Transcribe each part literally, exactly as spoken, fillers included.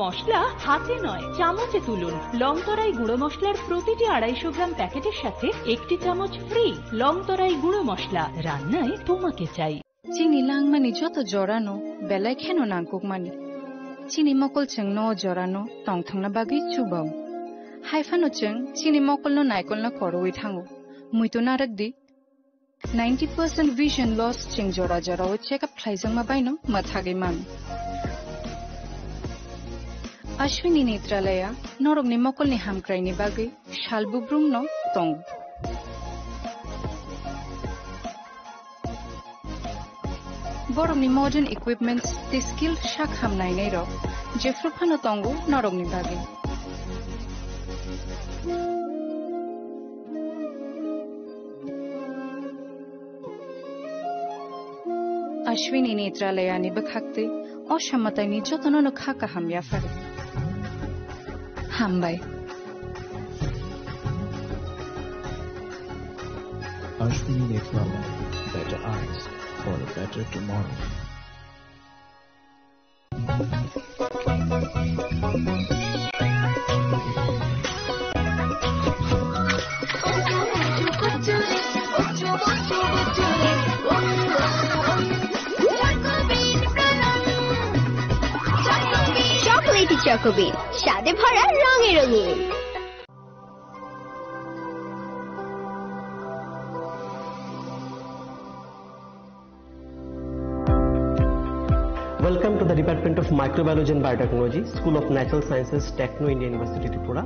মশলা হাতে নয়, চামচে তুলুন। লংতরাই গুঁড়ো মশলার প্রতিটি আড়াইশো গ্রাম প্যাকেটের সাথে একটি চামচ ফ্রি। লংতরাই গুঁড়ো মশলা, রান্নায় তোমাকে চাই। Chini langmani joto jorano belai kheno nangkukmani. Chini mokol chwngno o jorano tongthokna bagwi chubao. Haiphano chwng chini mokolno naikolna korowi thango. Muitu narwk di. Ninety percent vision loss chwng jora jorao check up khlaijakma baino mwthagwi mano. Ashwini Netralaya norokni mokolni hamkraini bagwi sal bubrumno tongo. Borokni modern equipments tei skilled sak ham nainairok jephru phano tongo norokni bagwi. Ashwini Netralayani bwkhaktwi o samataini jotono no kha kaham yapharo. Hambai. Ashwini Netralaya, better eyes for a better tomorrow. Chocolatey Choco Bean, স্বাদে ভরা, রঙে রঙিন। Welcome to the Department of Microbiology and Biotechnology, School of Natural Sciences, Techno India University, Tripura.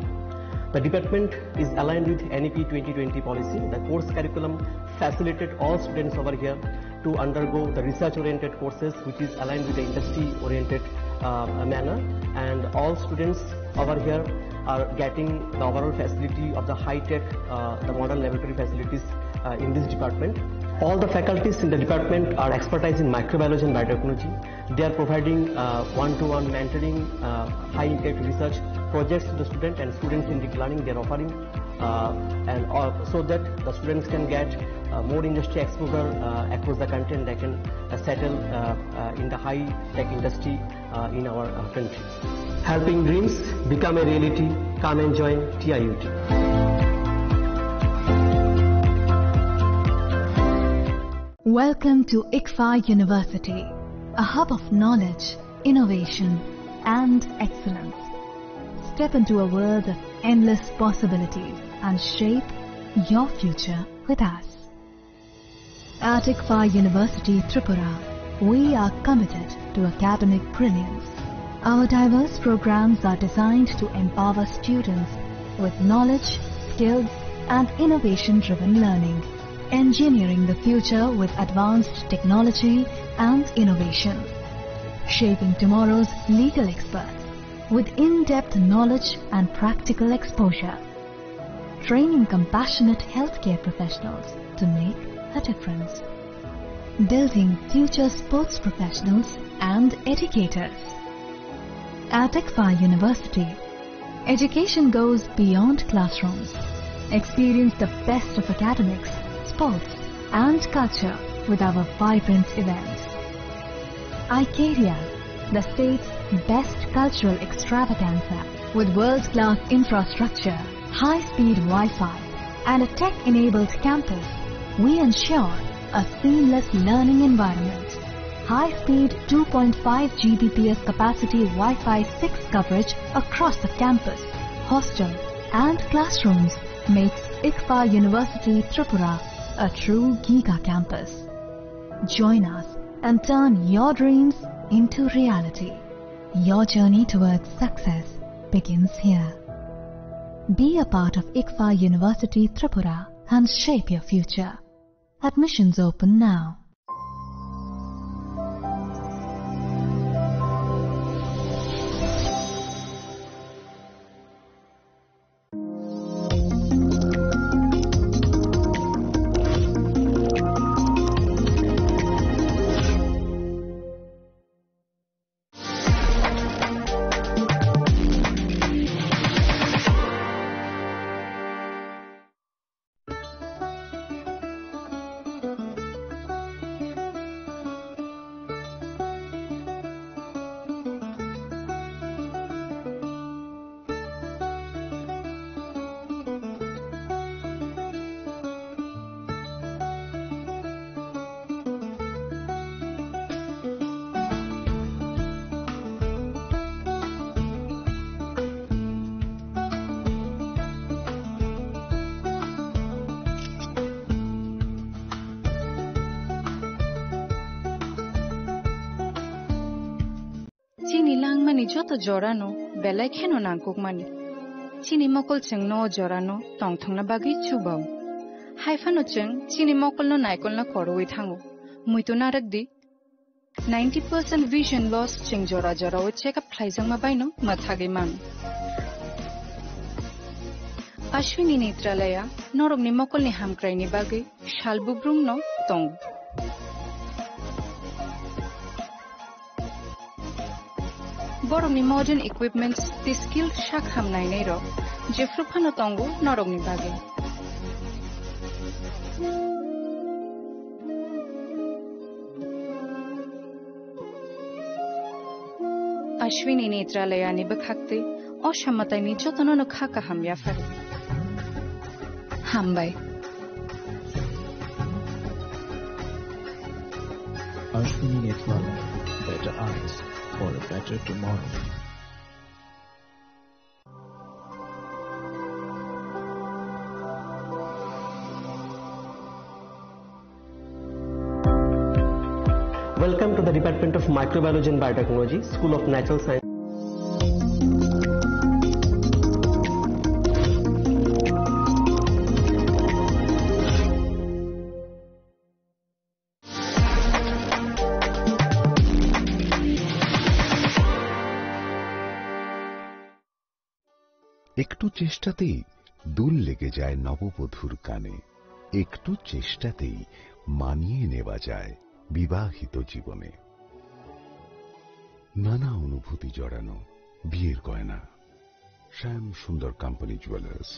The department is aligned with N E P twenty twenty policy. The course curriculum facilitate all students over here to undergo the research-oriented courses, which is aligned with the industry-oriented, uh, manner. And all students over here are getting the overall facility of the high-tech, uh, the modern laboratory facilities, uh, in this department. All the faculties in the department are expertise in microbiology and biotechnology. They are providing, uh, one-to-one mentoring, uh, high-impact research projects to the student and student-centric learning they are offering, uh, and, uh, so that the students can get, uh, more industry exposure, uh, across the country, and they can, uh, settle, uh, uh, in the high-tech industry, uh, in our, uh, country. Helping dreams become a reality. Come and join T I U T. Welcome to ICFAI University, a hub of knowledge, innovation, and excellence. Step into a world of endless possibilities and shape your future with us. At ICFAI University Tripura, we are committed to academic brilliance. Our diverse programs are designed to empower students with knowledge, skills, and innovation-driven learning, engineering the future with advanced technology and innovation, shaping tomorrow's legal experts with in-depth knowledge and practical exposure, training compassionate healthcare professionals to make a difference, building future sports professionals and educators. At ICFAI University, education goes beyond classrooms. Experience the best of academics, sports, and culture with our vibrant events. Icaria, the state's best cultural extravaganza, with world-class infrastructure, high-speed Wi-Fi, and a tech-enabled campus, we ensure a seamless learning environment. High-speed two point five G B P S capacity Wi-Fi six coverage across the campus, hostel, and classrooms makes ICFAI University Tripura a true giga campus. Join us and turn your dreams into reality. Your journey towards success begins here. Be a part of ICFAI University Tripura and shape your future. Admissions open now. Ani joto jorano belai kheno nangkukmani. Chini mokol chwngno o jorano tongthokna bagwi chubao. Haiphano chwng chini mokolno naikolna korowi thango. Muitu narwk di. Ninety percent vision loss chwng jora jorao check up khlaijakma baino mwthagwi mano. Ashwini Netralaya norokni mokolni hamkraini bagwi sal bubrumno tongo. Borokni modern equipments tei skilled sak ham nainairok jephru phano tongo norokni bagwi. Ashwini Netralayani bwkhaktwi o samataini jotonono kha kaham yaphar. Hambai. Ashwini Netralaya, better eyes for a better tomorrow. Welcome to the Department of Microbiology and Biotechnology, School of Natural Science. একটু চেষ্টাতেই দুল লেগে যায় নববধূর কানে। একটু চেষ্টাতেই মানিয়ে নেওয়া যায় বিবাহিত জীবনে। নানা অনুভূতি জড়ানো বিয়ের গয়না। শ্যাম সুন্দর company jewellers.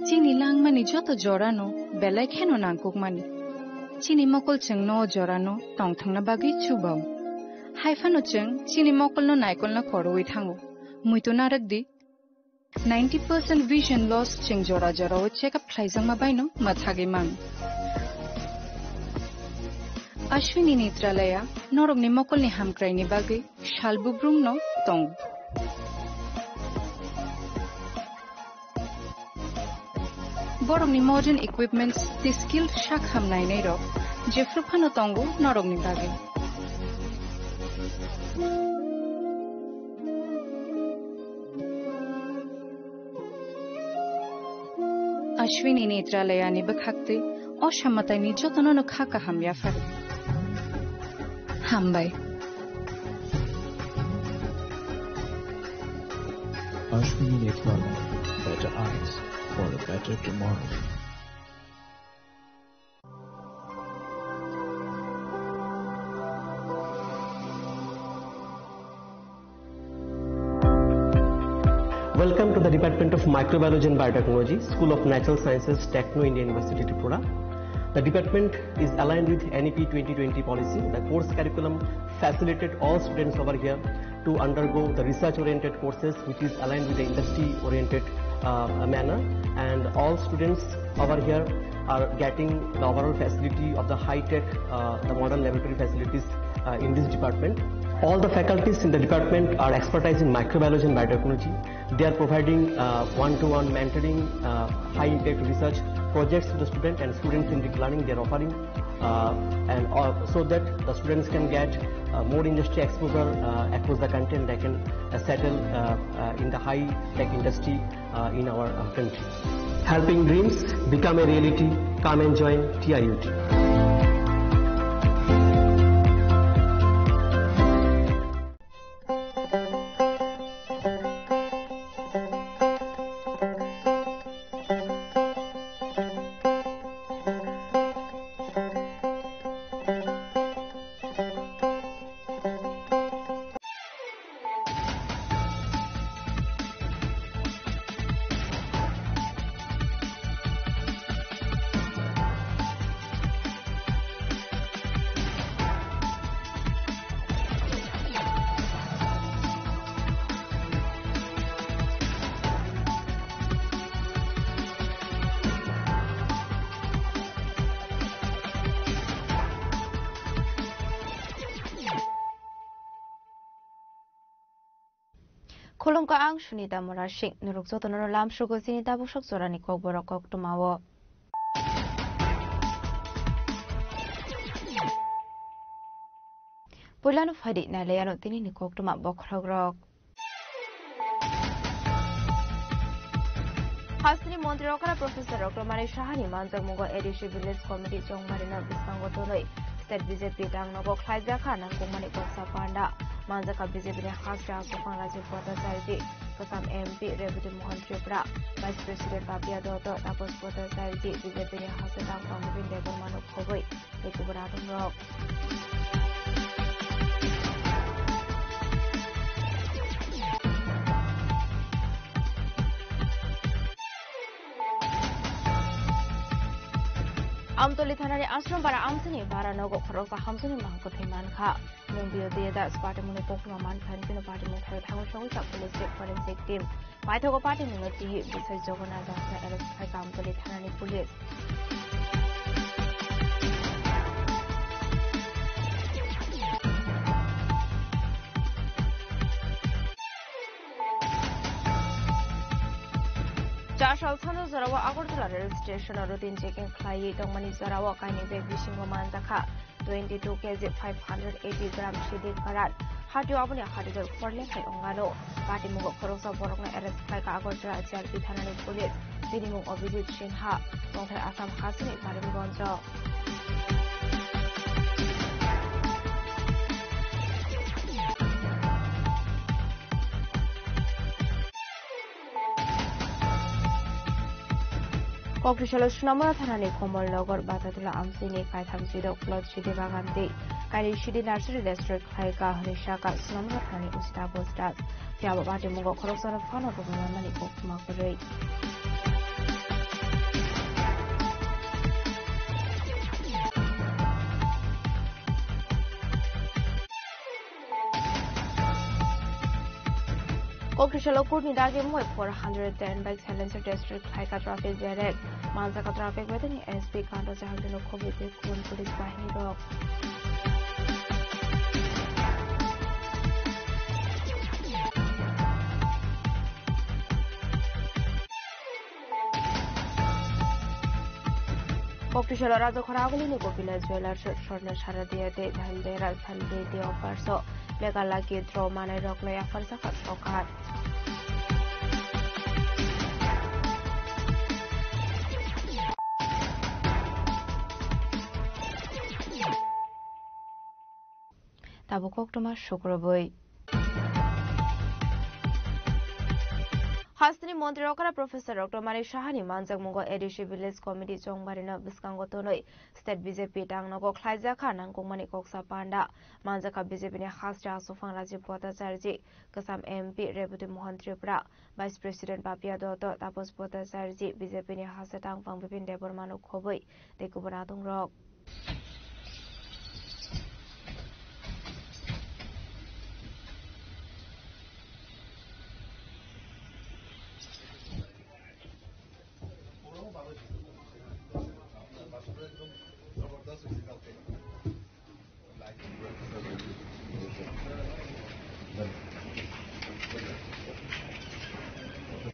Chini langmani joto jorano belai kheno nangkukmani. Chini mokol chwngno o jorano tongthokna bagwi chubao. Haiphano chwng chini mokolno naikolna korowi thango. Muitu narwk di. Ninety percent vision loss chwng jora jorao check up khlaijakma baino mwthagwi mano. Ashwini Netralaya norokni mokolni hamkraini bagwi sal bubrumno tongo. Borokni modern equipments tei skilled sak ham nainairok jephru phano tongo norokni bagwi. Ashwini Netralayani bwkhaktwi o samataini jotonono kha kaham yaphar. Hambai. Ashwini Netralaya, better eyes for a better tomorrow. Welcome to the Department of Microbiology and Biotechnology, School of Natural Sciences, Techno India University, Tripura. The department is aligned with N E P twenty twenty policy. The course curriculum facilitated all students over here to undergo the research-oriented courses, which is aligned with the industry-oriented, uh, manner. And all students over here are getting the overall facility of the high-tech, uh, the modern laboratory facilities, uh, in this department. All the faculties in the department are expertise in microbiology and biotechnology. They are providing, uh, one-to-one mentoring, uh, high-impact research projects to the student and students in deep learning they are offering, uh, and all, so that the students can get, uh, more industry exposure, uh, across the country, and they can, uh, settle, uh, uh, in the high-tech industry, uh, in our, uh, country. Helping dreams become a reality. Come and join T I U T. Khulumkha, ang Sunita Murasing. Norok jotono lamsugo chini tabuk sok jorani kokborok koktwmao. Puilano phaidi nailaiano tinini koktwma bokhorokrok. Hasteni montri okra Professor Roktomani Sahani manjakmungo A D C Village Committee chongmarino bwskango tonwi State B J P tangnogo khlaijakha nangkukmani koksa panda. Manjakha B J P ni hasteni aswk Rajiv Bhattacharya, kwcham M P Rebati Mohan Tripura, Vice President Papiya Dutta, Tapas Bhattacharya, B J P ni hasteni tangphang Bipin Debbarmano khobwi tei kubun adongrok. Amtoli thanani Ashram Para amchini bara nogo khoroksa hamsini mangkwthwi mankha. Mung biyo diya da party mungni koktwma mankha, hwnwi party mung thaio thango sogwi sa police forensic team. Paithago party mungno twi bisai Jogonath Dasno arrest khai Amtoli thanani police. Chasal sano jorao Agartala rail station o routine checking khlaiwi tongmani jorao kainwi bag bisingo manjakha twenty two K G five hundred eighty gram sidi karat. Hatio aboni hatidor khorle khai ongano. Patimungo khoroksa borokno arrest khlaikha Agartala G R P thanani police. Bini mung Abhijit Sinha, tongthai Assam hasini Karimganjo. Kokrisalo Sunamura thanani Komolnagar Batatula amchini kaitham jidok plot sidi bagan tei kainwi sidi nursery register khlaikha hwnwi sakha Sunamura thanani O C Taposh Das. Phiya bo patimungo khoroksano phano rwgwi manmani koktwma kwrwi. Kokrisalo kurni dagi mui four hundred ten bai silencer test khlaikha traffic barrier. Manjakha traffic bedeni S P Kanto Chahar jino khobwi tei kubun police bahini rok. Kokrisalo Rajakhora agulini Gopinath Jewellers, Swarna Saradia tei Dhandera Sunday Day Offers o mega lucky draw manai rokno yapharjakha sorkar. Tabuk koktwma sukrubwi. Hasteni montri okra Professor Roktomani Sahani manjakmungo A D C Village Committee chongbarino bwskango tonwi State B J P tangnogo khlaijakha nangkukmani koksa panda. Manjakha B J P ni hasteni aswk Rajiv Bhattacharya, kwcham M P Rebati Mohan Tripura, Vice President Papiya Dutta, Taposh Bhattacharya, B J P ni hasteni tangphang Bipin Debbarmano khobwi tei kubun adongrok.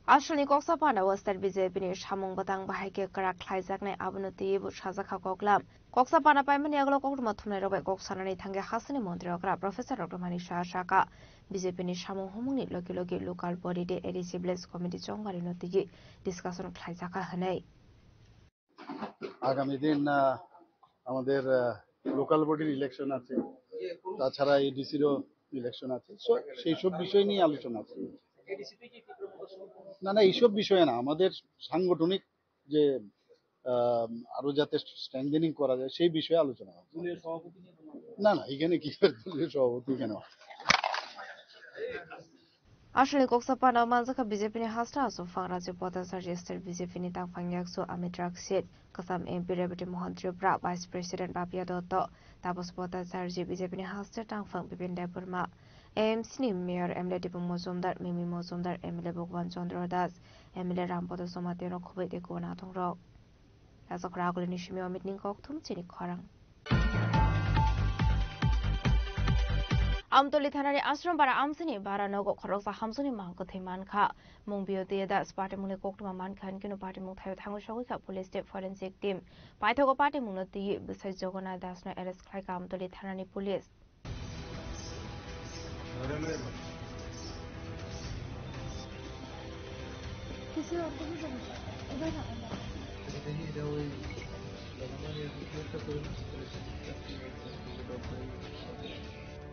Aswlni koksa panda o state B J P ni samung bwtang bahai khe kwrak khlaijaknai, abono twiwi bo sajakha koklam. Koksa panda paimani yagulo koktwma thumnairok bai kok sanani thangwi hasteni montri okra Professor Doctor Manik Saha sakha, B J P ni samung humungni logi logi local body tei A D C village committee chongbarino twiwi discussion khlaijakha hwnwi. আগামী দিন, আহ, আমাদের, আহ, লোকাল বডির ইলেকশন আছে, তাছাড়া এডিসিরও ইলেকশন আছে। সো সেই সব বিষয় নিয়ে আলোচনা আছে। না, না, এইসব বিষয়ে না, আমাদের সাংগঠনিক যে, আহ, আরো যাতে স্ট্রেংথেনিং করা যায়, সেই বিষয়ে আলোচনা হচ্ছে। দলীয় সভাপতি নিয়ে কোনো না, না, এখানে কি আর দলীয় সভাপতি কেন? Aswlni koksa panda o manjakha B J P ni hasteo Aswk Phangrajyo Bhattacharjee, state B J P ni tangphang yaksu Amit Raksit, kwcham M P Rebati Mohan Tripura, Vice President Babia Dotto, Tapas Bhattacharjee, B J P ni hasteo tangphang Bipin Debbarma, A M C ni Mayor M L A Dipuk Mojumdar, Mimi Mojumdar, M L A Bhagwan Chandra Das, M L A Rampada Jamatia no khobwi tei kubun athongrok. Rajakhora Agulini simi Amit ni kokthum chini khorang. Amtoli thanani Ashram para amsini bara nogo khoroksa hamsuni mang kwthwi mankha. Mung Biyoti Das patimungni koktwma mankha, hinkhe no patimung thaio thangwi sogwi kha police tei forensic team. Paithago patimungno twiwi bwsai Jagannath Das no arrest khlaikha Amtoli thanani police.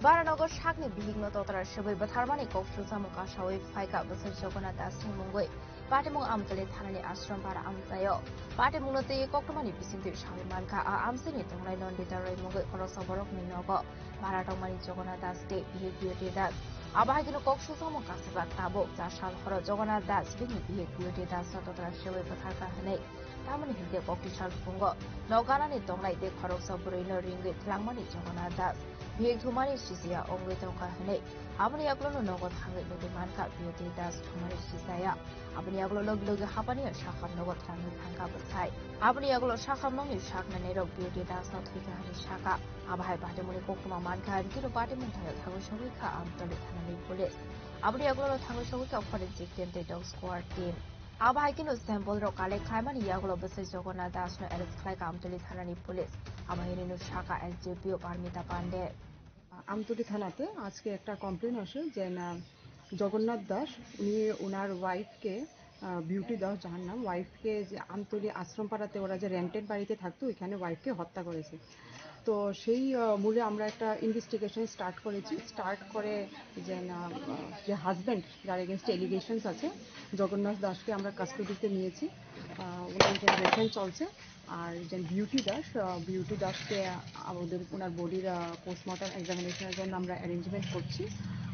Baranogo sakni bihikno totra sibui bwtharmani kok susamung kasaui phaikha bwsai Jagannath Dasni mungwi. Patimung Amtoli thanani Ashram para amchaio. Patimungno twi koktwmani bisingtwi saui mankha, a amchaini tongnai Nandita Roy mungwi khoroksa borokni nogo bara tongmani Jagannath Das tei bihik Beauty Das. Abo hai kheno kok susamung kasijak, tabuk cha sal horo Jagannath Das bini bihik Beauty Das no totra sibui bwtharkha hwnwi. Tamoni hinkhe kokti sal phungo nok ganani tongnai tei khoroksa bwrwino ringwi twlangmani Jagannath Das. Bihik thumani sisiya wngwi tongkha hwnwi aboni yagulono nogo thangwi nugwi mankha Beauty Das thumani sisaya. Aboni yagulo logi logi hapani sakham nogo thangwi thangkha bwsai. Aboni yagulo sakham nokni saknai nairok Beauty Das no thwikha hwnwi sakha. Abo hai patimungni koktwma mankha, hinkhe no patimung thaio thangwi sogwi kha Amtoli thanani police. Aboni yagulono thangwi sogwi kha forensic team tei dog squad team. Abo hai kheno sample rok collect khlaimani yagulo bwsai Jagannath Das no arrest khlaikha Amtoli thanani police. Abo hai rino sakha S D P O Parmita Pande. Amtali থানাতে আজকে একটা কমপ্লেন আসে যে না, জগন্নাথ দাস, উনি ওনার ওয়াইফকে, আহ, বিউটি দাস যার নাম, ওয়াইফকে যে আমতলী আশ্রমপাড়াতে ওরা যে রেন্টেড বাড়িতে থাকতো, ওইখানে ওয়াইফকে হত্যা করেছে। তো সেই, আহ, মূলে আমরা একটা ইনভেস্টিগেশন স্টার্ট করেছি। স্টার্ট করে যে না, আহ, যে হাজব্যান্ড, যার এগেনস্টে এলিগেশনস আছে, জগন্নাথ দাসকে আমরা কাস্টডিতে নিয়েছি। আহ, ওনার ইন্টারোগেশন চলছে। আর যে বিউটি দাস, আহ, বিউটি দাসকে আমাদের ওনার বডির, আহ, পোস্টমর্টম এক্সামিনেশনের জন্য আমরা অ্যারেঞ্জমেন্ট করছি।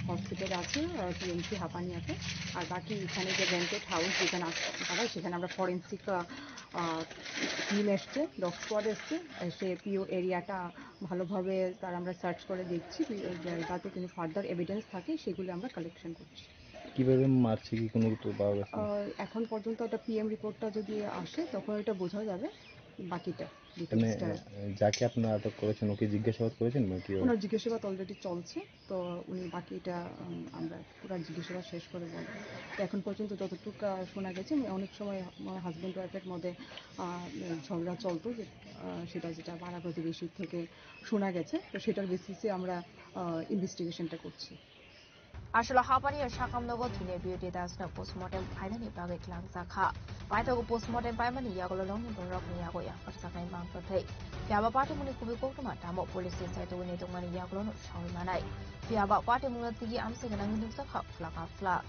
হসপিটাল আছে, আহ, টি এম সি হাপানিয়াতে। আর বাকি এখানে যে রেন্টেড হাউস যেখানে আস-, তারা, সেখানে আমরা ফরেন্সিক, আহ, আহ, টিম এসছে, ডগ স্কোয়াড এসছে, এসে পিও এরিয়াটা ভালোভাবে তার আমরা সার্চ করে দেখছি, পি-, যাতে কোনো ফার্দার এভিডেন্স থাকে, সেগুলো আমরা কালেকশন করছি। কিভাবে মারছে, কি কোনো কিছু পাওয়া গেছে? আহ, এখন পর্যন্ত একটা পিএম রিপোর্টটা যদি আসে, তখন এটা বোঝা যাবে বাকিটা, মানে, ডিটেইলসটা। আহ, যাকে আপনারা আটক করেছেন, ওকে জিজ্ঞাসাবাদ করেছেন নাকি? ওনার জিজ্ঞাসাবাদ অলরেডি চলছে, তো উনি বাকিটা, উম, আমরা পুরা জিজ্ঞাসাবাদ শেষ করে বলবো। তো এখন পর্যন্ত যতটুকু, আহ, শোনা গেছে, মানে, অনেক সময় আমার হাজব্যান্ড ওয়াইফের মধ্যে, আহ, ঝগড়া চলতো, যে, আহ, সেটা যেটা পাড়া প্রতিবেশী থেকে শোনা গেছে, তো সেটার বেসিসে আমরা, আহ, ইনভেস্টিগেশনটা করছি। Aswlai hapani sakam nogo thwinai Beauty Das no postmortem khlainani bagwi tlangjak kha. Paithago postmortem paimani yagulo nokni borokni yago yapharjaknai mang kwthwi. Phiya ba patimungni kubui koktwma tamo police ni saitok ni tongmani yagulo no saui manai. Phiya ba patimungno tigi amsai gwnangwi nukjak kha phlak a phlak.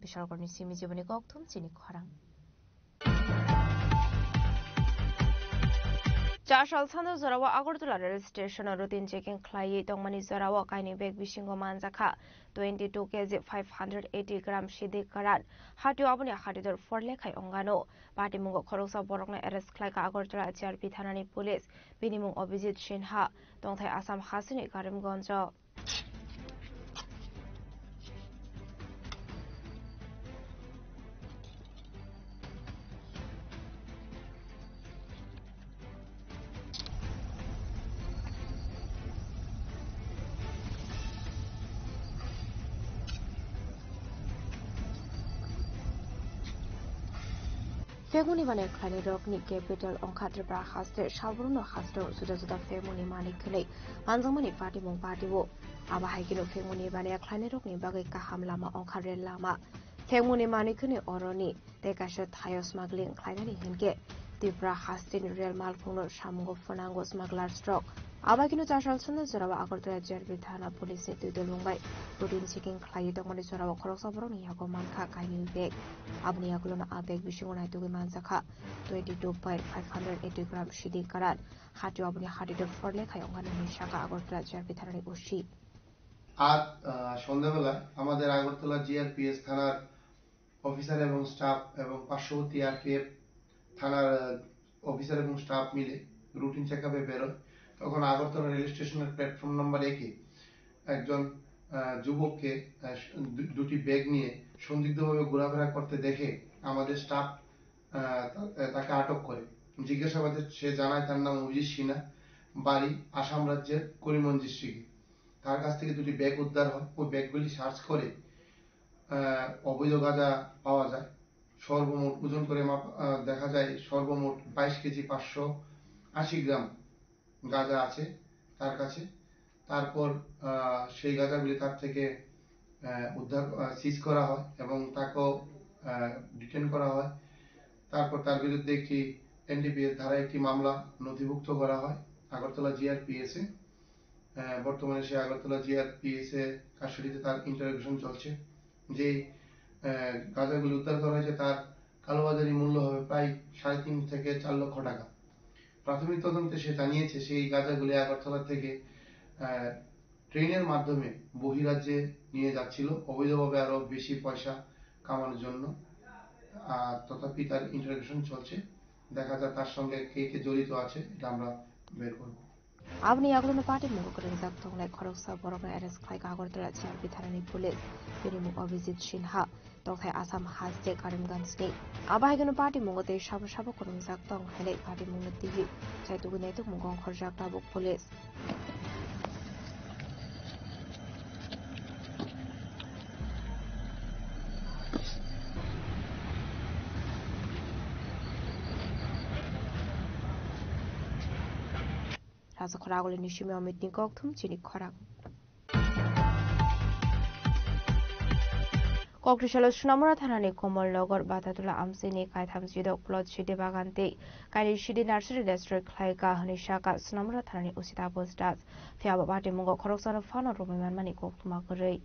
Bishalkorni simi jiboni kokthum chini khorang. Chasal sando jorao Agartala rail station o routine checking khlaiwi tongmani jorao kainwi bag bisingo manjakha twenty two K G five hundred eighty gram sidi karan. Hatio aboni hatidor forlekhai ongano. Patimungo khoroksa borokno arrest khlaikha Agartala G R P thanani police. Bini mung Abhijit Sinha, tongthai Assam hasteni Karimganjo. Phegmuni manwi khlainai rokni capital wngkha Tripura haste, salbruno haste juda juda phegmuni manwi khwnwi manjakmani patimung patio. Abo hai kheno phegmuni manwi khlainai rokni bagwi kaham lama wngkha rel lama. Phegmuni manwi khwnwi oroni tei kaisa thaio smuggling khlainani hinkhe Tripura hasteni rel malkhungno samungo phwnango smugglers rok. Abo hai kheno chasal sando jorao Agartala G R P thana police ni twi dol mung bai routine checking khlaiwi tongmani jorao khoroksa borokni yago mankha kainwi bag. Aboni yagulono a bag bisingo naitugwi manjakha twenty two point five hundred eighty gram sidi karan. Hatio aboni hatidor forlekhai ongkha hinwi sakha Agartala G R P thanani O C. আজ আহ, সন্ধ্যাবেলায় আমাদের আগরতলা জিআরপিএস থানার অফিসার এবং স্টাফ এবং পার্শ্ববর্তী আরপিএফ থানার আহ, অফিসার এবং স্টাফ মিলে রুটিন চেক আপে বেরোয়। তখন আগরতলা রেল স্টেশনের প্ল্যাটফর্ম নাম্বার একে একজন আহ, যুবককে আহ, দু- দুটি ব্যাগ নিয়ে সন্দিগ্ধভাবে ঘোরাফেরা করতে দেখে আমাদের স্টাফ আহ, তা- তাকে আটক করে। জিজ্ঞাসাবাদে সে জানায় তার নাম অভিজিৎ সিনহা, বাড়ি আসাম রাজ্যের করিমগঞ্জ ডিস্ট্রিক্টে। তার কাছ থেকে দুটি ব্যাগ উদ্ধার হয়। ওই ব্যাগগুলি সার্চ করে আহ, অবৈধ গাঁজা পাওয়া যায়। সর্বমোট ওজন করে মাপ- আহ, দেখা যায় সর্বমোট বাইশ কেজি পাঁচশো আশি গ্রাম গাঁজা আছে তার কাছে। তারপর আহ, সেই গাঁজাগুলি তার থেকে আহ, উদ্ধার আহ, সিজ করা হয় এবং তাকেও ডিটেন করা হয়। তারপর তার বিরুদ্ধে একটি এনডিপিএস ধারা একটি মামলা নথিভুক্ত করা হয় আগরতলা জিআরপিএস এ। আহ, বর্তমানে সে আগরতলা জিআরপিএস এ কাস্টডিতে তার ইন্টারোগেশন চলছে। যে আহ, গাঁজাগুলি উদ্ধার করা হয়েছে তার কালোবাজারি মূল্য হবে প্রায় সাড়ে তিন থেকে চার লক্ষ টাকা। প্রাথমিক তদন্তে সে জানিয়েছে সেই গাঁজাগুলি আগরতলা থেকে আহ, ট্রেনের মাধ্যমে বহিরাজ্যে নিয়ে যাচ্ছিল অবৈধভাবে আরো বেশি পয়সা কামানোর জন্য। আর তথাপি তার ইন্টারোগেশন চলছে। দেখা যাক তার সঙ্গে কে কে জড়িত আছে, এটা আমরা বের করব। Aboni yagulono patimungo kwrwngjak tongnai khoroksa borokno arrest khlaikha Agartala G R P thanani police. Bini mung Abhijit Sinha, tongthai Assam haste Karimganjni. Abo hai kheno patimungo tei sabo sabo kwrwngjak tong hinwi patimungno twiwi chaitugwi naitukmungo ongkhorjak tabuk police. Raja Khoraguli ni simi Amit ni kok thum chini khorang. Kokri salo Sunamura thanani Komolnagar Batatula amsini kaitham chidok plot sidi bagan tei kaini sidi nursery destroy khlaika hwnwi saka Sunamura thanani O C Taposh Das. Phiya bo patimungo khoroksano phano romwi manmani koktwma kwrwi.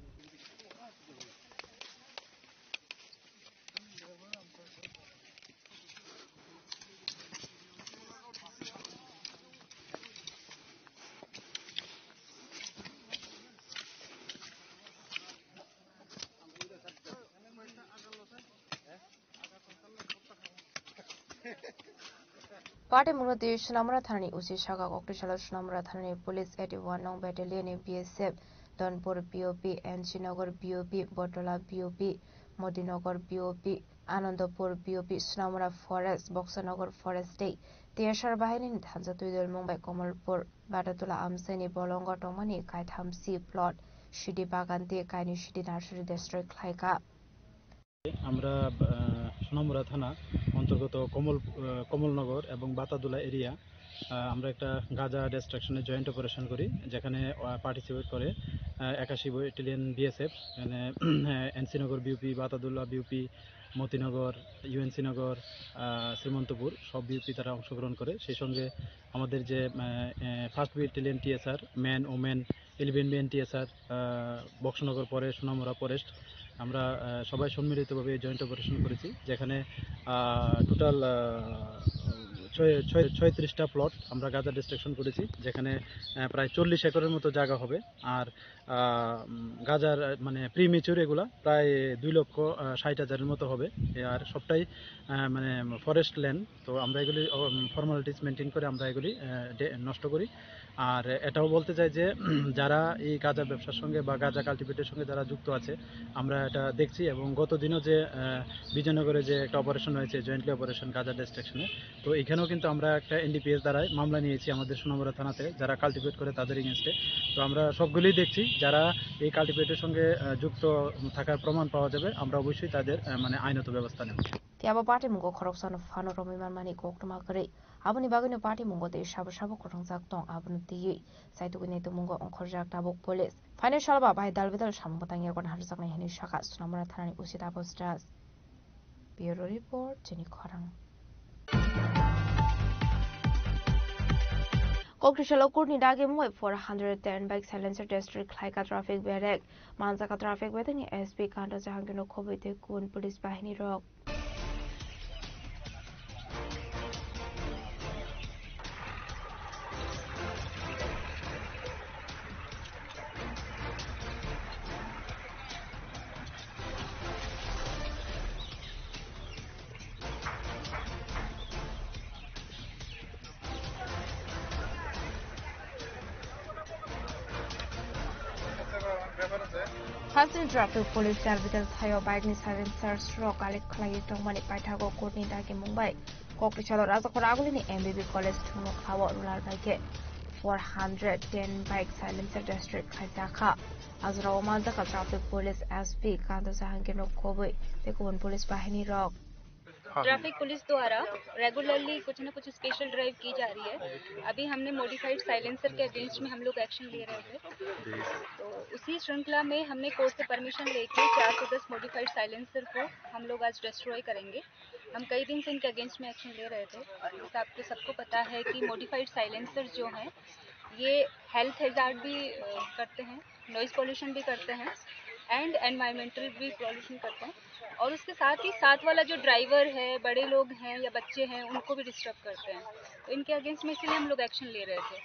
Patimungno twi Sunamura thanani O C saka kokri salo Sunamura thanani police eighty one nong battalion ni B S F, Donpur P O P, N C Nagar P O P, Botola P O P, Modinagar P O P, Anandapur P O P, Sunamura Forest, Boksanagar Forest tei T S R bahaini ni thansa twi dol mung bai Komolpur Batatula amsini bolongo tongmani kaitham C plot sidi bagan tei kaini sidi nursery destroy khlaika. আমরা আহ, সোনামুড়া থানা অন্তর্গত কমল আহ, কমলনগর এবং বাতাদুলা এরিয়া, আহ, আমরা একটা গাজা ডিস্ট্রাকশনে joint operation করি, যেখানে পার্টিসিপেট করে আহ, একাশি ব্যাটালিয়ন বিএসএফ, এখানে NC Nagar BOP, Batadula BOP, Motinagar, UNC Nagar, আহ, শ্রীমন্তপুর, সব বিউপি তারা অংশগ্রহণ করে। সেই সঙ্গে আমাদের যে first battalion TSR, man, women, eleven BN TSR, Boxanagar, পরে সোনামুড়া ফরেস্ট, আমরা আহ, সবাই সম্মিলিতভাবে জয়েন্ট অপারেশন করেছি, যেখানে টোটাল ছয় ছয় ছয়ত্রিশটা প্লট আমরা গাজা ডিস্ট্রাকশন করেছি, যেখানে আহ, প্রায় চল্লিশ একরের মতো জায়গা হবে। আর আহ, উম, গাজার আহ, মানে প্রিমেচিউর এগুলা প্রায় দুই লক্ষ আহ, ষাট হাজারের মতো হবে। এ আর সবটাই আহ, মানে ফরেস্ট ল্যান্ড। তো আমরা এগুলি ফর্মালিটিস মেনটেন করে আমরা এগুলি আহ, ডে- নষ্ট করি। আর এটাও বলতে চাই যে যারা এই গাঁজা ব্যবসার সঙ্গে বা গাঁজা কাল্টিভেটের সঙ্গে যারা যুক্ত আছে, আমরা এটা দেখছি। এবং গত দিনও যে আহ, বিজয়নগরে যে একটা অপারেশন হয়েছে, জয়েন্টলি অপারেশন গাঁজা ডিস্ট্রাকশনে, তো এখানেও কিন্তু আমরা একটা এনডিপিএস দ্বারাই মামলা নিয়েছি আমাদের সোনামুড়া থানাতে, যারা কাল্টিভেট করে তাদের এগেনস্টে। তো আমরা সবগুলোই দেখছি, যারা এই কাল্টিভেটের সঙ্গে আহ, যুক্ত থাকার প্রমাণ পাওয়া যাবে, আমরা অবশ্যই তাদের আহ, মানে আইনত ব্যবস্থা নেব। Tei abo patimungo khoroksano phano romwi manmani koktwma kwrwi. Aboni bagwino patimungo tei sabo sabo kwrwngjak tong, abono twiwi saitugwi naitumungo ongkhorjak tabuk police. Phainai salba bai dalbidal samung bwtang yago naharjaknai hwnwi sakha Sonamura thanani O C Taposh Das. Bureau Report, Chini Khorang. Kokri salo kurni dagi mungwi four hundred ten bike silencer test khlaika traffic berek. Manjaka traffic bedekni S P Kanto Jahangir no khobwi tei kubun police bahini rok. Hasing traffic police services thaio bike ni silencers rok collect khlaiwi tongmani paithago kurni dagi mungbai. Kokri salo Rajakhor agulini M B B college thwngno khlao rural bai khe four hundred ten bike silencer district khaijak kha. Ajrao manjak kha traffic police S P Kanto Jahangir no khobwi tei kubun police bahini rok. Traffic police द्वारा रेगुलरली कुछ ना कुछ special drive की जा रही है। अभी हमने मॉडिफाइड साइलेंसर के अगेंस्ट में हम लोग एक्शन ले रहे थे, तो उसी श्रृंखला में हमने कोर्ट से परमिशन लेके चार सौ दस मॉडिफाइड साइलेंसर को हम लोग आज डिस्ट्रॉय करेंगे। हम कई दिन से इनके अगेंस्ट में एक्शन ले रहे थे। जैसे आपको सबको पता है कि मॉडिफाइड साइलेंसर जो हैं, ये हेल्थ हैजार्ड भी अ, करते हैं, नॉइज पॉल्यूशन भी करते हैं एंड एनवायरमेंटल भी पॉल्यूशन करते हैं। और उसके साथ ही साथ वाला जो ड्राइवर है, बड़े लोग हैं या बच्चे हैं, उनको भी डिस्टर्ब करते हैं। तो इनके अगेंस्ट में इसीलिए हम लोग एक्शन ले रहे थे।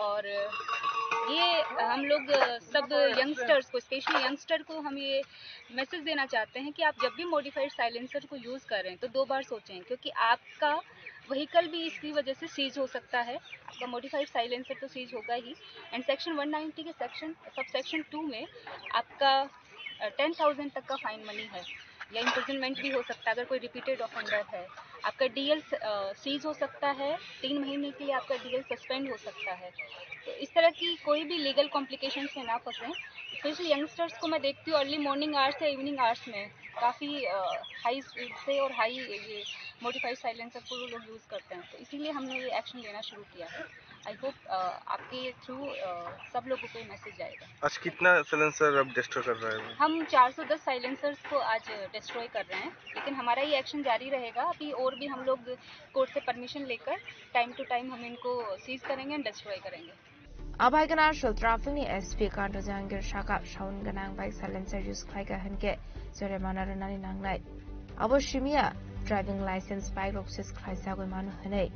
और ये हम लोग अ, सब यंगस्टर्स को, स्पेशली यंगस्टर को हम ये मैसेज देना चाहते हैं कि आप जब भी मॉडिफाइड साइलेंसर को यूज़ करें तो दो बार सोचें, क्योंकि आपका व्हीकल भी इसकी वजह से सीज हो सकता है। आपका मॉडिफाइड साइलेंसर तो सीज होगा ही, एंड सेक्शन वन नाइंटी के सेक्शन, सब सेक्शन टू में आपका टेन थाउजेंड तक का फाइन मनी है या इम्प्रिजनमेंट भी हो सकता है अगर कोई रिपीटेड ऑफेंडर है। आपका डीएल सीज हो सकता है, तीन महीने के लिए आपका डीएल सस्पेंड हो सकता है। तो इस तरह की कोई भी लीगल कॉम्प्लिकेशन में ना फंसें। स्पेशली यंगस्टर्स को मैं देखती हूँ, अर्ली मॉर्निंग आवर्स या इवनिंग आवर्स में काफ़ी हाई स्पीड से और हाई ये मॉडिफाइड साइलेंसर को लोग यूज़ करते हैं। तो इसीलिए हमने ये एक्शन लेना शुरू किया है। आई होप आपके थ्रू सब लोगों को ये मैसेज जाएगा। आज कितना साइलेंसर अब डिस्ट्रॉय कर रहे हैं? हम चार सौ दस साइलेंसर्स को आज डिस्ट्रॉय कर रहे हैं, लेकिन हमारा ये एक्शन जारी रहेगा। अभी और भी हम लोग कोर्ट से परमिशन लेकर टाइम टू टाइम हम इनको सीज करेंगे एंड डिस्ट्रॉय करेंगे। Abai gana asol traffic ni S P Kanto Jahangir saka sound ganang bike silencer use khlaika hinkhe joremana rwnani nangnai. Abo simiya driving license bike rok seize khlaisagwi mano hinwi.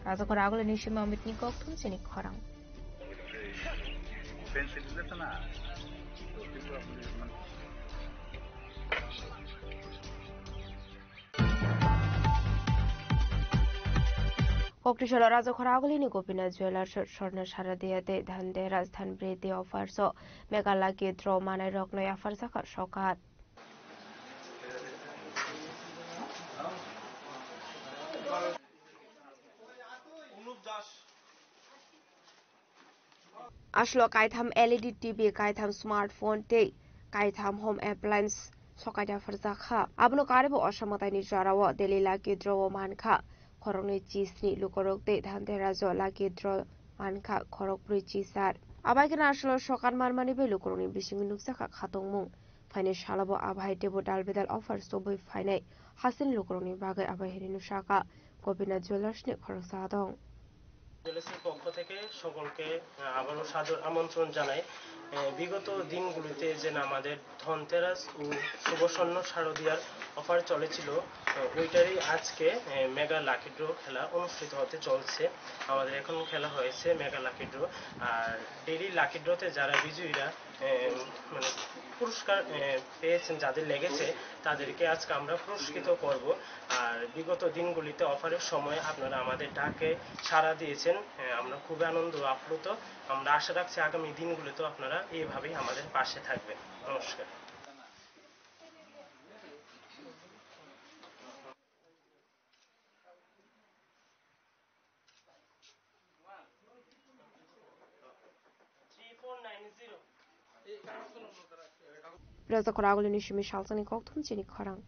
Rajakhor agulini simi Amitni kokthum chini khorang. Kokri salo Rajakhor agulini Gopinath Jewellers, Swarna Saradia tei Dhanteras Dhanpriti Offers o Mega Lucky Draw manai rokno yapharjakha sokat. Aslo kaitham L E D T V, kaitham smartphone tei kaitham home appliance sokaina pharjakha. Abono karwi bo Osa mwtaini jorao daily lucky draw o mankha khoroknwi chisni lukurok tei Dhanteras o lucky draw mankha khorokbrwi chisar. Abai kheno aslo sokat manmani bai lukurokni bisingo nukjakha khatungmung. Phainai salo bo abai teibo dal bedal offer sobwi phainai hasin lukurokni bagwi abai hinwi nukjakha Gopinath Jewellers ni khoroksa adong. জেলেসির পক্ষ থেকে সকলকে, আহ, আবারও সাদর আমন্ত্রণ জানাই। আহ, বিগত দিনগুলিতে যে আমাদের ধনতেরাস ও সুবর্ণ শারদিয়ার অফার চলেছিল, আহ, ওইটারই আজকে, আহ, মেগা লাকি ড্র খেলা অনুষ্ঠিত হতে চলছে। আমাদের এখন খেলা হয়েছে মেগা লাকি ড্র। আর ডেইলি লাকি ড্রতে যারা বিজয়ীরা, আহ, মানে পুরস্কার, আহ, পেয়েছেন, যাদের লেগেছে, তাদেরকে আজকে আমরা পুরস্কৃত করব। আর বিগত দিনগুলিতে অফারের সময় আপনারা আমাদের ডাকে সাড়া দিয়েছেন, আহ, আমরা খুবই আনন্দ আপ্লুত। আমরা আশা রাখছি আগামী দিনগুলিতেও আপনারা এইভাবেই আমাদের পাশে থাকবেন। নমস্কার। Reza khorang agulini simi salsani kokthum chini khorang.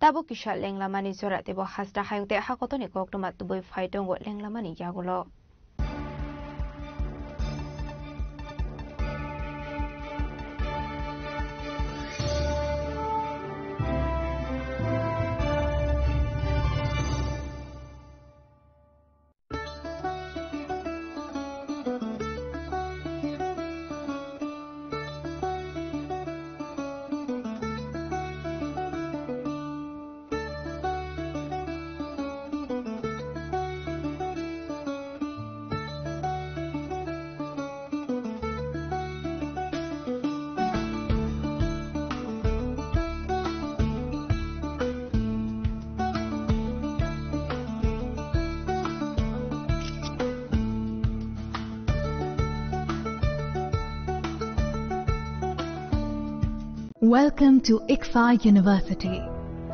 Tabuk kisa lenglamani jora teibo hasta hayung tei hakotoni koktwma tubui phai tongo lenglamani yagulo. Welcome to ICFAI University,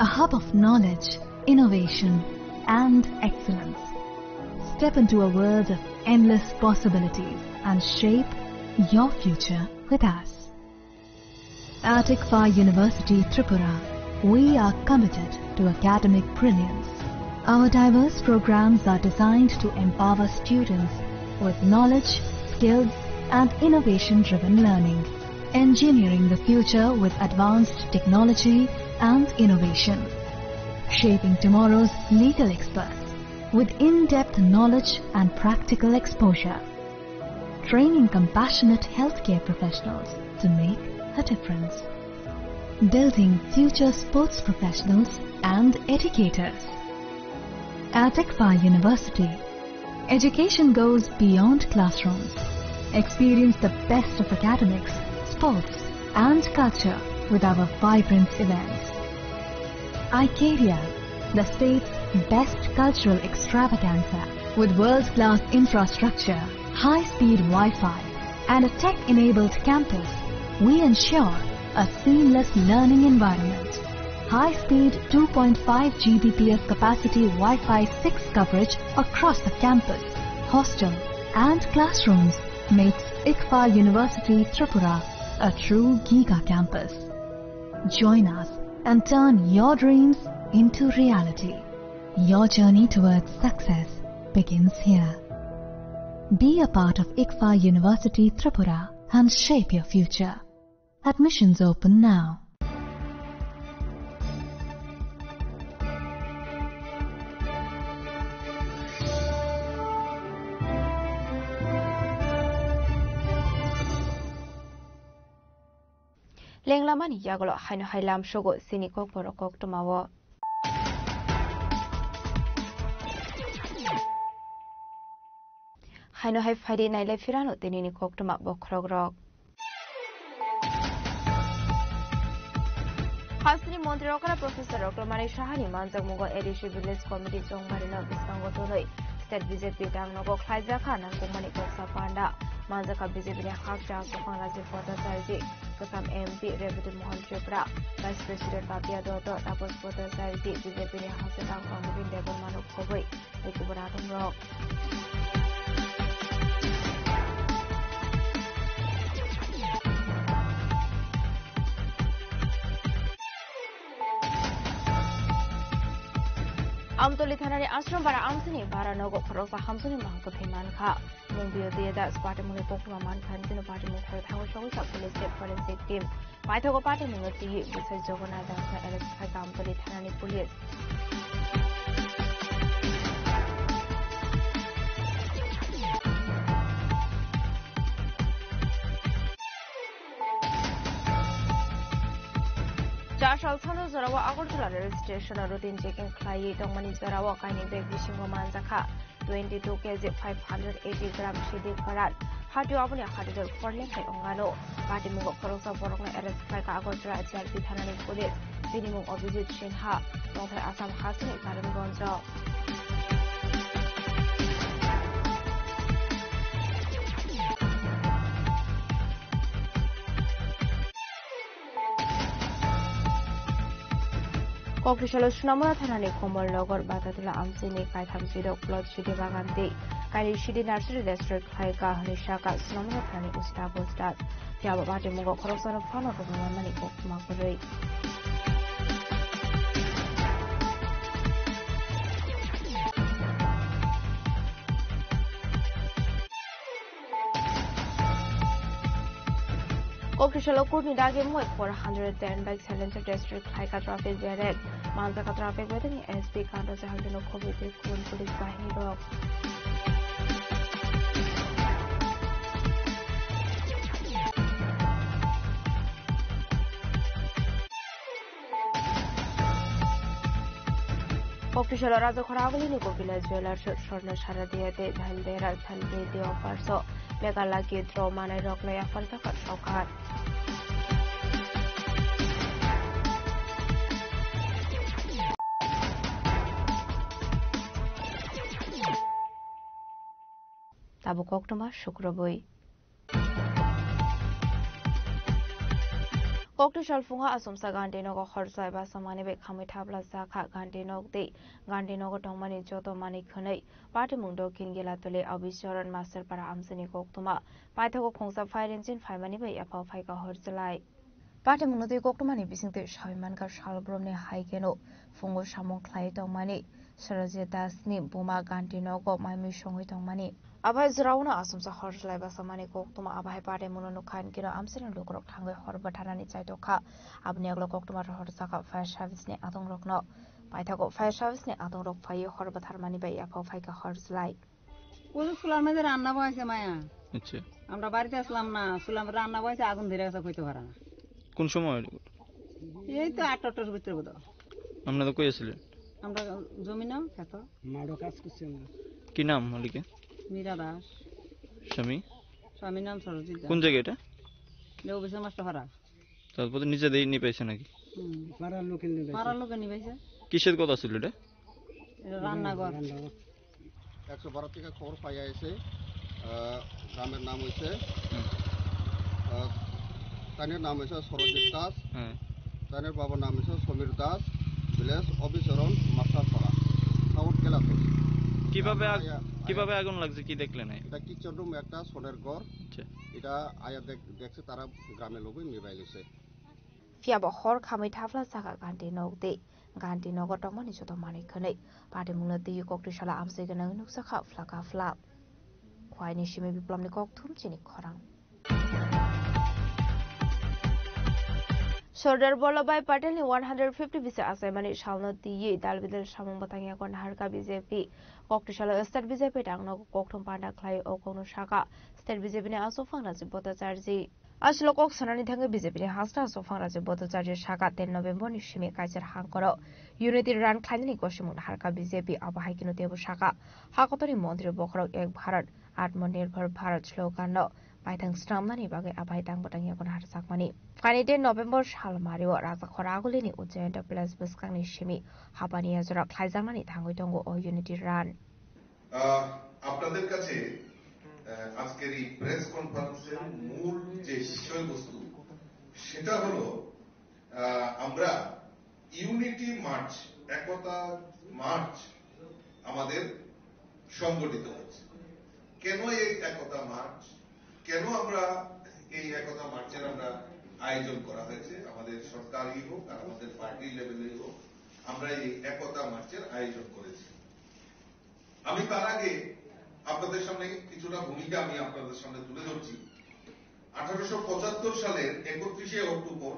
a hub of knowledge, innovation, and excellence. Step into a world of endless possibilities and shape your future with us. At ICFAI University Tripura, we are committed to academic brilliance. Our diverse programs are designed to empower students with knowledge, skills, and innovation-driven learning. Engineering the future with advanced technology and innovation. Shaping tomorrow's legal experts with in-depth knowledge and practical exposure. Training compassionate healthcare professionals to make a difference. Building future sports professionals and educators. At ICFAI University, education goes beyond classrooms. Experience the best of academics, sports, and culture with our vibrant events. iCaria, the state's best cultural extravaganza. With world-class infrastructure, high-speed Wi-Fi, and a tech-enabled campus, we ensure a seamless learning environment. High-speed two point five G B P S capacity Wi-Fi six coverage across the campus, hostel, and classrooms makes ICFAI University Tripura a true giga campus. Join us and turn your dreams into reality. Your journey towards success begins here. Be a part of ICFAI University Tripura and shape your future. Admissions open now. Lenglamani yagulo haino hai lamsogo chini kokborok koktwmao. Haino hai phaidi nailai phirano tinini koktwma bokhorokrok. Hasteni montri okra Professor Roktomani Sahani manjakmungo A D C Village Committee chongmarino bwskango tonwi State B J P dangnogo khlaijak kha nangkukmani koksa panda. Manjakha B J P ni hakchang Kwphang Rajiv Bhattacharya ji, kwcham M P Rebati Mohan Tripura, Vice President Papia Dotto, Tapas Bhattacharya ji, B J P ni hakchang Amudin Debbarma no khobwi tei kubun adongrok. Amtoli thanani Ashram bara amsini bara nogo khoroksa hamsuni mangkwthwi mankha. Mung Biyotiya Das party mungni koktwma mankha, hwnkheno party mung thango sogwi sa police tei forensic team. Paithago party mungno twiwi bwsai Jagannath Dasno arrest khaikha Amtoli thanani police. Chasal sano jorao Agartala rail station o routine checking khlaiwi tongmani jorao kainwi bag bisingo manjakha twenty two K G five hundred eighty gram sidi kwran. Hatio aboni hatidor forleng hai ongano. Patimungo khoroksa borokno arrest khlaikha Agartala G R P thanani police. Bini mung Abhijit Sinha, tongthai Assam hasini Karimganjo. Kokri salo Sunamura thanani Komolnagar Batatula amchini kaitham chirok plot sidi bagan tei kaini sidi nursery restaurant khlai ka hwnwi saka Sunamura thanani Ustad Ustad. Phiya bo patimungo khoroksano phano rwngwi manmani koktwma kwrwi. Kokri salo kurni dagi moi four hundred ten bai Silencer district khlaika traffic barrier. Manjaka traffic barrier ni S P Kanto Jahangir no khobwi tei kubun police bahini rok. Koktisalo Rajakhora agulini Gopila Jewellers, Swarna Saradia tei Dhalbera Dhalbedi Offers o Mega Lucky Draw manai rokno yaphar jakha sorkar. Tabuk koktwma sukrubwi. Kokti salphungo achomsa Gandhinagar hor chwlai basa manwi bai khamwi thapla jakha Gandhinagar tei Gandhinagar tongmani joto manwi khwnwi patimung Dokhin Gelatuli Abhicharan Masterpara amchini koktwma paithago khungsa fire engine phaimani bai yaphao phaikha hor chwlai. Patimungno twi koktwmani bisingtwi sawi mankha salbrumni hai kheno phungo samung khlai tongmani Sarojit Dasni buma Gandhinagar maimui songwi tongmani. Abai jwraono achomsa hor chwlai basa mani koktwma abai patimungno nukha hinkhe no amchaini lukurok thangwi hor bwtharnani chaitokha. Aboni yagulo koktwma rohor jakha fire service ni adongrokno. Paithago fire service ni adongrok phaiwi hor bwtharmani bai yaphao phaikha hor chwlai. Kusu sular maze ranna boyse maya. আচ্ছা। আমরা বাড়িতে আসলাম না, শুনলাম রান্না বয়সে আগুন ধরে গেছে, কইতে পারে না। কোন সময়? এই তো আটটা, আটটার ভিতরে বোধহয়। আপনারা কই আছিলেন? আমরা জমি না, খেত। মাঠে কাজ করছি আমরা। কি নাম মালিকের? মীরা দাস। স্বামী? স্বামীর নাম সরজিৎ দাস। কোন জায়গা এটা? এটা অফিসের মাস্টার ভাড়া। তারপরে নিজেদের নিয়ে পাইছে নাকি? হুম। পাড়ার লোকে নিয়ে পাইছে। পাড়ার লোকে নিয়ে পাইছে। কিসের কথা ছিল এটা? এটা রান্নাঘর। রান্নাঘর। একশো বারো থেকে খবর পাইয়া এসে, আহ, গ্রামের নাম হইছে, হুম। আহ, তাইনের নাম হইছে সরজিৎ দাস, হুম। তাইনের বাবার নাম হইছে সমীর দাস, ভিলেজ অবিচরণ মাস্টারপাড়া, টাউন কেলাপুর। কিভাবে আগ-, আয়া-, আয়া- কিভাবে আগুন লাগছে, কি দেখলেন? এটা কিচেন রুম, একটা সোনের ঘর। আচ্ছা। এটা আয়া দেখ-, দেখছে তারা গ্রামের লোকই নিবাই লিছে। Phiya bo hor khamwi thapla jakha Gandhi nok tei Gandhi nogo tongmani joto manwi khwnwi. Patimungno twiwi kokti sala amchwi gwnangwi nukjakha phlaka phlak. Khwaini simi Biplomni kokthum chini khorang. Sardar Vallabhbhai Patelni one hundred fifty bisi achaimani salno twiwi dal bidal samung bwtang yago naharkha B J P. Kokti salo State B J P tangno kokthum panda khlai o kokno saka State B J P ni Achukphang Rajiv Bhattacharjee. Aswk kok sanani thangwi B J P ni hasta Achukphang Rajiv Bhattacharya saka ten November ni simi kaichar hangkoro Unity Run khlainani gosimung naharkha B J P, abo hai kheno teibo saka ha kotorni montri bokhorok Ek Bharat, Atmanirbhar Bharat slogan no paithang swnamnani bagwi abai tang bwtang yago naharjakmani. Kainwi ten November sal mario Rajakhora agulini Ujjayanta Palace bwskangni simi hapani yajora khlaijaknani thangwi tongo o Unity Run. আহ, আপনাদের কাছে, আহ, আজকের এই প্রেস কনফারেন্সের মূল যে বিষয়বস্তু, সেটা হলো, আহ, আমরা ইউনিটি মার্চ, একতা মার্চ আমাদের সংগঠিত হচ্ছে। কেন এই একতা মার্চ? কেন আমরা এই একতা মার্চের আমরা আয়োজন করা হয়েছে? আমাদের সরকারি হোক আর আমাদের পার্টি লেভেলে হোক, আমরা এই একতা মার্চের আয়োজন করেছি। আমি তার আগে আপনাদের সামনে কিছুটা ভূমিকা আমি আপনাদের সামনে তুলে ধরছি। আঠারোশো পঁচাত্তর সালের একত্রিশে অক্টোবর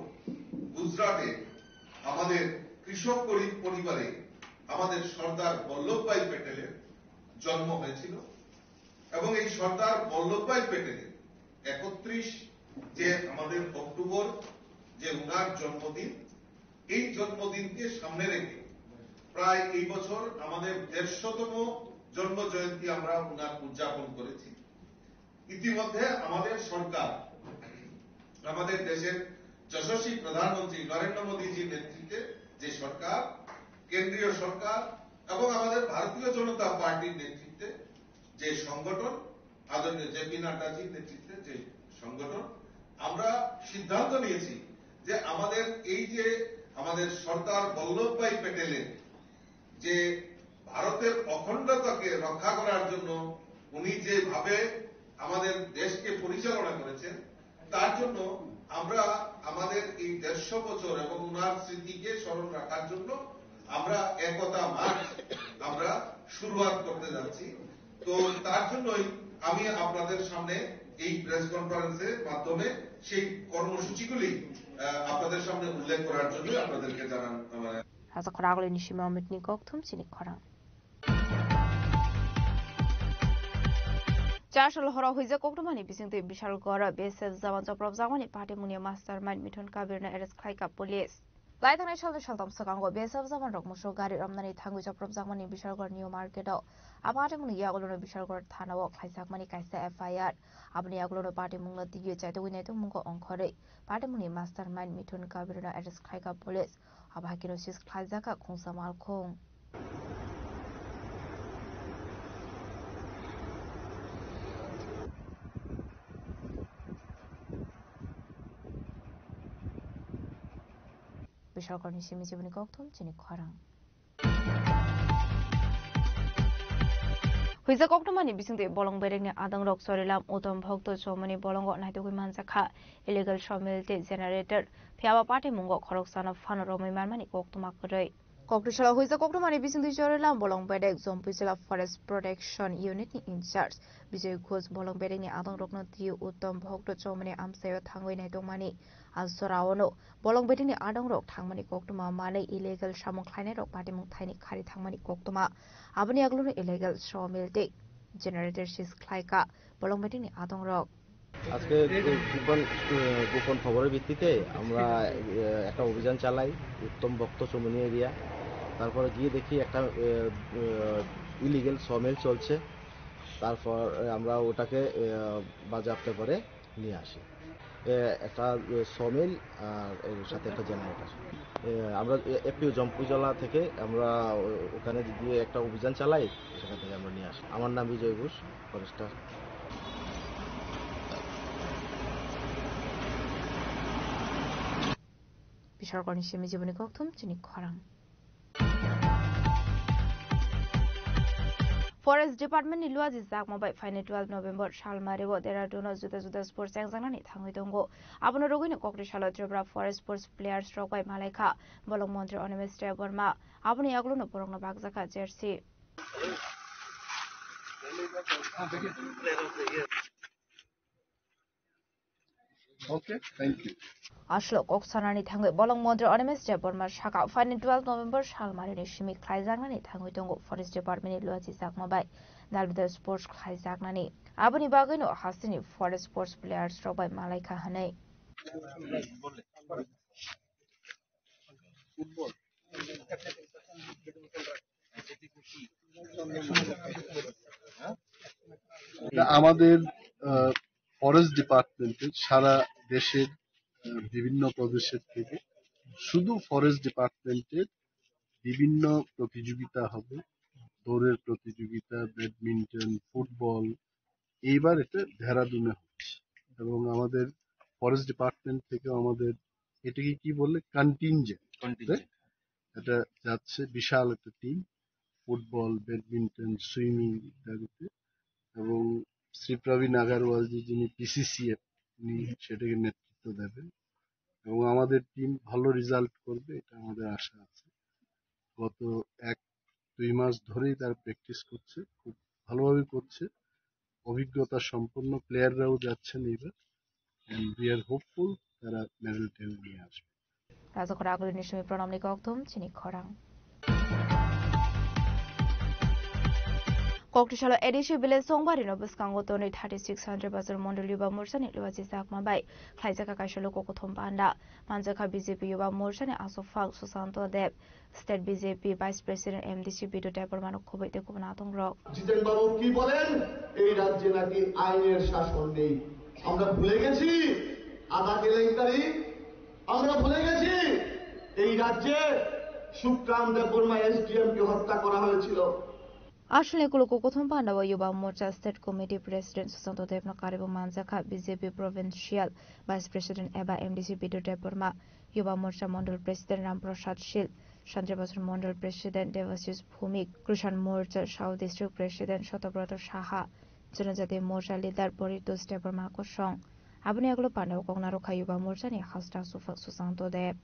গুজরাটে আমাদের কৃষক গরিব পরিবারে আমাদের সর্দার বল্লভভাই প্যাটেলের জন্ম হয়েছিল। এবং এই সর্দার বল্লভভাই প্যাটেলের একত্রিশ যে আমাদের অক্টোবর, যে উনার জন্মদিন, এই জন্মদিনকে সামনে রেখে প্রায় এই বছর আমাদের দেড়শোতম জন্ম জয়ন্তী আমরা উনার উদযাপন করেছি। ইতিমধ্যে আমাদের সরকার, আমাদের দেশের যশস্বী প্রধানমন্ত্রী নরেন্দ্র মোদীজির নেতৃত্বে যে সরকার, কেন্দ্রীয় সরকার এবং আমাদের ভারতীয় জনতা পার্টির নেতৃত্বে যে সংগঠন, আদরণীয় জেপি নাড্ডাজির নেতৃত্বে যে সংগঠন, আমরা সিদ্ধান্ত নিয়েছি যে আমাদের এই যে আমাদের সর্দার বল্লভভাই প্যাটেলের যে ভারতের অখণ্ডতাকে রক্ষা করার জন্য উনি যেভাবে আমাদের দেশকে পরিচালনা করেছেন, তার জন্য আমরা আমাদের এই দেড়শো বছর এবং ওনার স্মৃতিকে স্মরণ রাখার জন্য আমরা একতা মার্চ আমরা শুরুয়াত করতে যাচ্ছি। তো তার জন্যই আমি আপনাদের সামনে এই প্রেস কনফারেন্সের মাধ্যমে সেই কর্মসূচিগুলি আহ, আপনাদের সামনে উল্লেখ করার জন্য আপনাদেরকে জানান আমার Rasa khorang ni simi omit ni kok thum chini khorang. Chasol horo huija koktumani bisingtwi Bishalgor B S F jawan chopropjakmani party mungni mastermind Mithun Kabirno arrest khlaika police. Lai thangnai salni saltham swkango B S F jawan rok musuk gari romnani thangwi chopropjakmani Bishalgor New Market o. A party mungni yagulono Bishalgor thana o khlaijakmani kaisa F I R. Aboni yagulono party mungno twiwi chaitugwi naituk mungo ongkhorwi. Party mungni mastermind Mithun Kabirno arrest khlaika police. Abo hai kheno seize khlaijak kha khungsa malkhung. Bishalgor ni simi jiboni kokthum chini khorang. Huija koktumani bisingtwi bolong berekni adongrok Chorilam Uttom Bhokto chomani bolongo naitugwi manjakha illegal sawmill tei generator, phiyaba party mungo khoroksano phano romwi manmani koktwma kwrwi. Kokthwsalo huija koktumani bisingtwi Chorilam bolong berek Jampui Jila Forest Protection Unit ni in charge Bijoy Ghosh bolong berekni adongrokno twiwi Uttom Bhokto chomani amchaio thangwi naitokmani. A joraono bolong berekni adongrok thangmani koktwma manwi illegal samung khlainairok patimung thaini khari thangmani koktwma. Aboni yagulono illegal sawmill tei generator seize khlaika bolong berekni adongrok. আজকে গোপন, গোপন খবরের ভিত্তিতে আমরা, আহ, একটা অভিযান চালাই উত্তম ভক্ত চমুনি এরিয়া। তারপরে গিয়ে দেখি একটা, আহ, আহ, ইলিগেল সমিল চলছে। তারপর, আহ, আমরা ওটাকে, আহ, বাজেয়াপ্ত করে নিয়ে আসি। এ, একটা, এ, সমিল আর এর সাথে একটা জেনারেটর। এ, আমরা এ, এফপিও জম্পুইজলা থেকে আমরা ও-, ওখানে গিয়ে একটা অভিযান চালাই, সেখান থেকে আমরা নিয়ে আসি। আমার নাম Bijoy Ghosh, forester. Bishalgor ni simi jiboni kokthum chini khorang. Forest Department ni luaji jakma bai phaini twelve November salmari o Dehradun o juda juda sports chengjaknani thangwi tongo. Abono rwgwino kokri salo Tripura Forest Sports players rok bai malaikha bolong montri Animesh Debbarma. Aboni yagulono borokno bakjakha jersey. Okay, thank you. Aswk kok sanani thangwi bolong montri Animesh Debbarma saka phaini twelve November salmarini simi khlaijaknani thangwi tongo Forest Department ni luachi jakma bai dalbidal sports khlaijaknani. Aboni bagwino hasteni forest sports players rok bai malaikha hwnwi. এটা আমাদের, আহ, ফরেস্ট ডিপার্টমেন্টের সারা দেশের, আহ, বিভিন্ন প্রদেশের থেকে শুধু ফরেস্ট ডিপার্টমেন্টের বিভিন্ন প্রতিযোগিতা হবে, দৌড়ের প্রতিযোগিতা, ব্যাডমিন্টন, ফুটবল। এইবার এটা দেহরাদুনে হচ্ছে এবং আমাদের ফরেস্ট ডিপার্টমেন্ট থেকে আমাদের এটাকে কি বলে, কন্টিনজেন্ট। কন্টিনজেন্ট। এটা যাচ্ছে বিশাল একটা টিম, ফুটবল, ব্যাডমিন্টন, সুইমিং ইত্যাদিতে। এবং শ্রী প্রবীণ আগারওয়াল জি, যিনি পিসিসিএফ, উনি সেটাকে নেতৃত্ব দেবেন এবং আমাদের টিম ভালো রেজাল্ট করবে, এটা আমাদের আশা আছে। গত এক দুই মাস ধরেই তারা প্র্যাকটিস করছে, খুব ভালোভাবে করছে। অভিজ্ঞতা সম্পন্ন প্লেয়াররাও যাচ্ছেন এবার, and we are hopeful তারা মেডেল টেনে নিয়ে আসবে। Rajakhor agulini simi pranamni kokthum chini khorang. Koktisalo A D C village Songbarino bwskango tonwi thirty six Sanjay Bazar Mondol Yuba Morchani Luaji Chakma bai khlaijak kaisa luku kuthum panda. Manjakha B J P Yuba Morchani Aswk Phang Susanto Deb, State B J P Vice President M D C Bidu Debbarma no khoboi tei kubun atongrok. জিতেন বাবু কি বলেন, এই রাজ্যে নাকি আইনের শাসন নেই। আমরা ভুলে গেছি আদা কেলেঙ্কারি, আমরা ভুলে গেছি এই রাজ্যে সুখরাম দেববর্মা এসডিএম কে হত্যা করা হয়েছিল। Aswkni kuluku kuthum pandao Yuba Morcha State Committee President Susanto Debno karibo manjakha B J P Provincial Vice President eba M D C Bidu Debbarma, Yuba Morcha Mondol President Ram Prasad Shil, Sanjay Bazar Mondol President Devashish Bhumik, Krishan Morcha South District President Satobrata Saha, Janajati Morcha Leader Poritos Debbarma kosong. Aboni yagulo pandao kokna rwkha Yuba Morchani hasta Sufa-, Susanto Deb.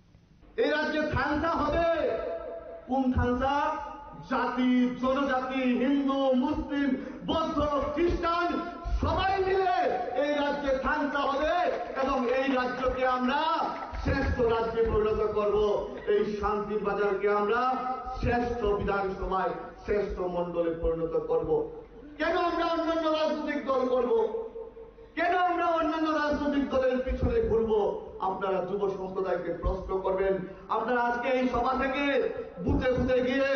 এই রাজ্যে থাংসা হবে। কোন থাংসা? জাতি, জনজাতি, হিন্দু, মুসলিম, বৌদ্ধ, খ্রিস্টান সবাই মিলে এই রাজ্যে থাংসা হবে এবং এই রাজ্যকে আমরা শ্রেষ্ঠ রাজ্যে পরিণত করব। এই শান্তির বাজারকে আমরা শ্রেষ্ঠ বিধানসভায়, শ্রেষ্ঠ মণ্ডলে পরিণত করব। কেন আমরা অন্যান্য রাজনৈতিক দল করব? কেন আমরা অন্যান্য রাজনৈতিক দলের পিছনে ঘুরবো? আপনারা যুব সম্প্রদায়কে প্রশ্ন করবেন। আপনারা আজকে এই সভা থেকে বুথে বুথে গিয়ে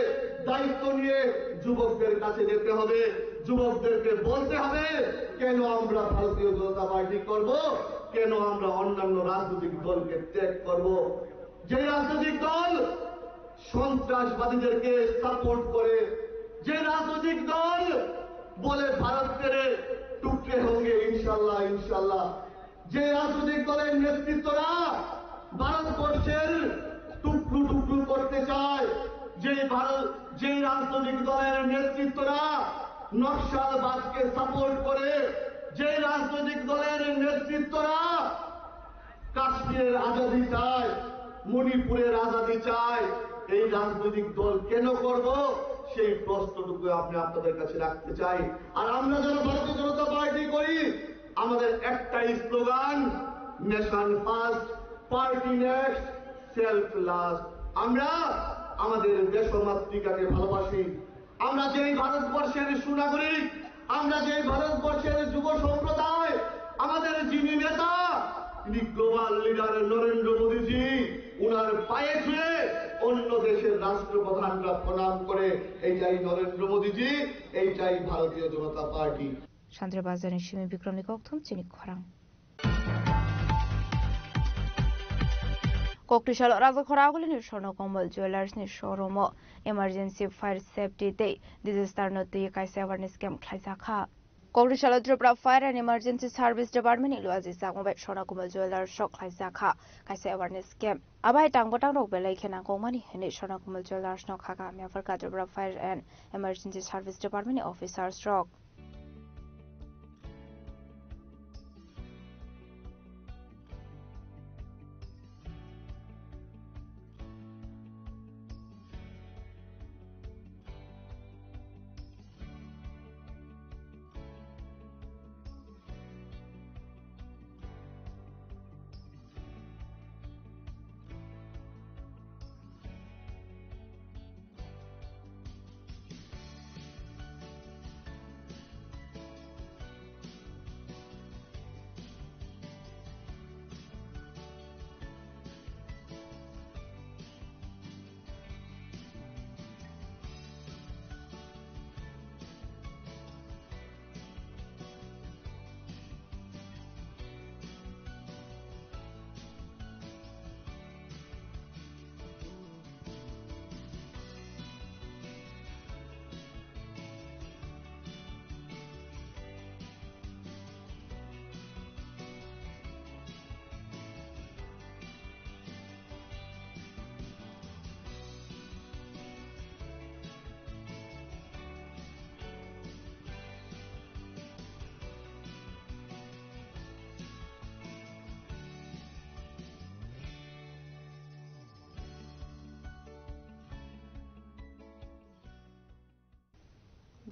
দায়িত্ব নিয়ে যুবকদের কাছে যেতে হবে, যুবকদেরকে বলতে হবে, কেন আমরা ভারতীয় জনতা পার্টি করব, কেন আমরা অন্যান্য রাজনৈতিক দলকে ত্যাগ করব। যে রাজনৈতিক দল সন্ত্রাসবাদীদেরকে সাপোর্ট করে, যে রাজনৈতিক দল বলে ভারত তেরে টুকরে হোঙ্গে ইনশাল্লাহ, ইনশাল্লাহ, যে রাজনৈতিক দলের নেতৃত্বরা ভারতবর্ষের টুকরো টুকরো করতে চায়, যে ভারত, যে রাজনৈতিক দলের নেতৃত্বরা নকশালবাদকে সাপোর্ট করে, যে রাজনৈতিক দলের নেতৃত্বরা কাশ্মীরের আজাদি চায়, মণিপুরের আজাদি চায়, এই রাজনৈতিক দল কেন করব, সেই প্রশ্নটুকু আমি আপনাদের কাছে রাখতে চাই। আর আমরা যারা ভারতীয় জনতা পার্টি করি, আমাদের একটাই slogan, nation first, party next, self last. আমরা আমাদের দেশমাতৃকাকে ভালোবাসি। আমরা যেই ভারতবর্ষের সুনাগরিক, আমরা যেই ভারতবর্ষের যুব সম্প্রদায়, আমাদের যিনি নেতা, তিনি গ্লোবাল লিডার নরেন্দ্র মোদীজি, ওনার পায়ে ছুঁয়ে অন্য দেশের রাষ্ট্রপ্রধানরা প্রণাম করে, এইটাই নরেন্দ্র মোদীজি, এইটাই ভারতীয় জনতা party. Sanjay Bazarni simi Bikramni kokthum chini khorang. Koktisalo Rajakhor agulini Swarna Kamal Jewellers ni showroom o emergency fire safety tei disaster no twi kaisa awareness camp khlaijak kha. Koktisalo Tripura Fire and Emergency Service Department ni luaji chakma bai Swarna Kamal Jewellers o khlaijak kha kaisa awareness camp. Abai tang bwtang rok belai khe nangkukmani hinwi Swarna Kamal Jewellers no kha kha hamya pharkha Tripura Fire and Emergency Service Department ni officers rok.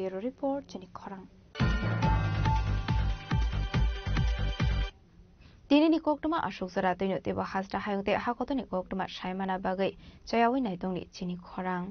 Bureau Report, chini khorang. Tinini koktwma aswk jora twino teibo hasta hayung tei hakotoni koktwma saimana bagwi chayawi naitongni chini khorang.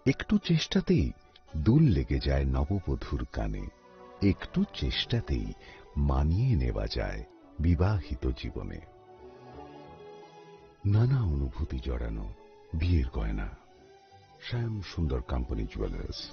একটু চেষ্টাতেই দোল লেগে যায় নববধূর কানে। একটু চেষ্টাতেই মানিয়ে নেওয়া যায় বিবাহিত জীবনে। নানা অনুভূতি জড়ানো বিয়ের গয়না। শ্যাম সুন্দর company jewellers.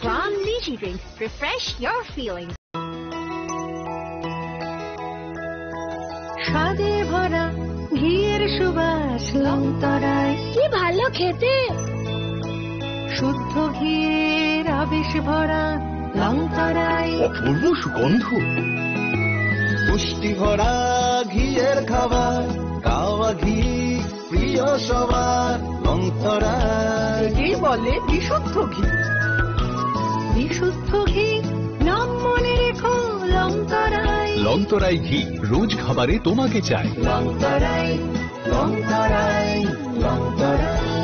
From Lychee Drink, refresh your feelings. স্বাদে ভরা ঘিয়ের সুবাস লংতরায়। কি ভালো খেতে। শুদ্ধ ঘিয়ের আবেশ ভরা লংতরায়। অপূর্ব সুগন্ধ। পুষ্টি ভরা ঘিয়ের খাবার, গাওয়া ঘি প্রিয় সবার লংতরায়। একেই বলে বিশুদ্ধ ঘি। বিশুদ্ধ ঘি নাম মনে রেখো লংতরায়। লংতরায় ঘি রোজ খাবারে তোমাকে চাই। লংতরায়, লংতরায়, লংতরায়।